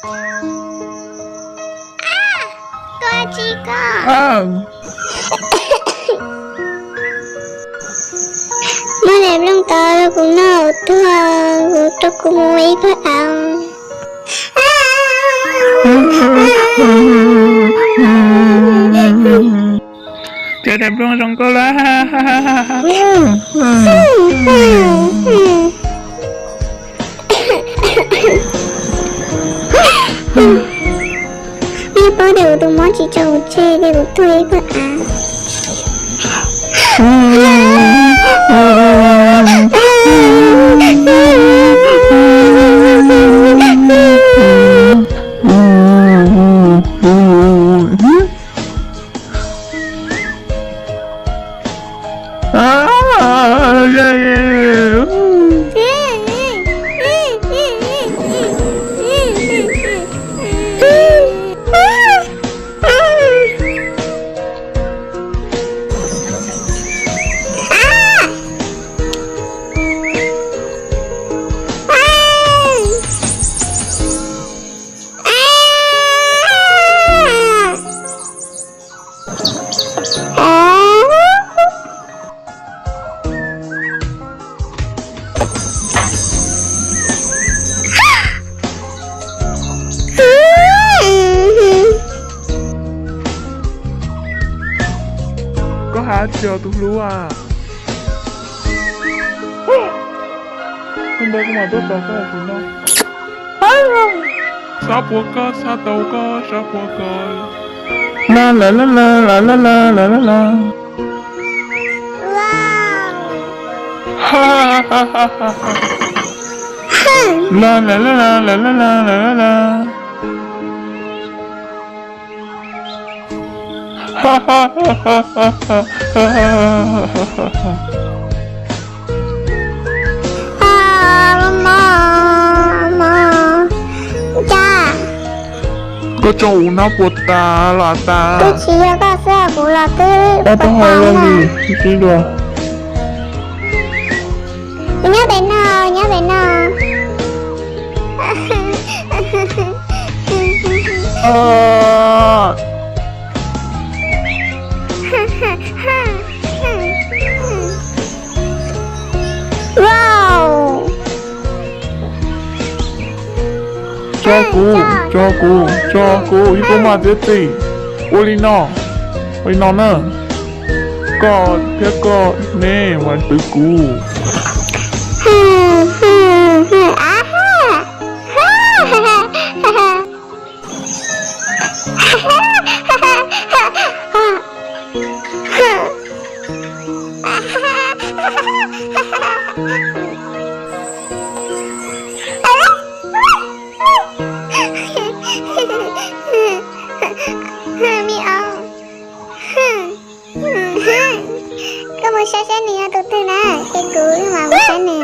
Koj tsis koj. Muab daim nplooj tod rau kuv noj tuag, kuv rau kuv mus ib pab av. Cov daim nplooj zoo nkauj lawm. Nej paub tias kuv tus mob tsis tso kuv tseg, tias kuv tuag ib pab av. Koj hais tsis yog tus hlub a? Hnub ntawd kuv mam tuaj tos koj tsis no. Xav puas koj, xav tau koj, xav puas koj. La la la la la la la la la. La la la la la la la la la. Koj tso kuv hnab puas tas los tas. Twb tsis yog koj xwb, kuv los twb puas tas li. Kuv nyob pem no, nyob pem no. Tso kuv, tso kuv, tso kuv, ib tug maj txiab txim. Ua li no, ua li no na. Koj thiab koj neb mas twv kuv. Koj mus saib saib nws yog tus twg na, ces kuv mam mus saib nws.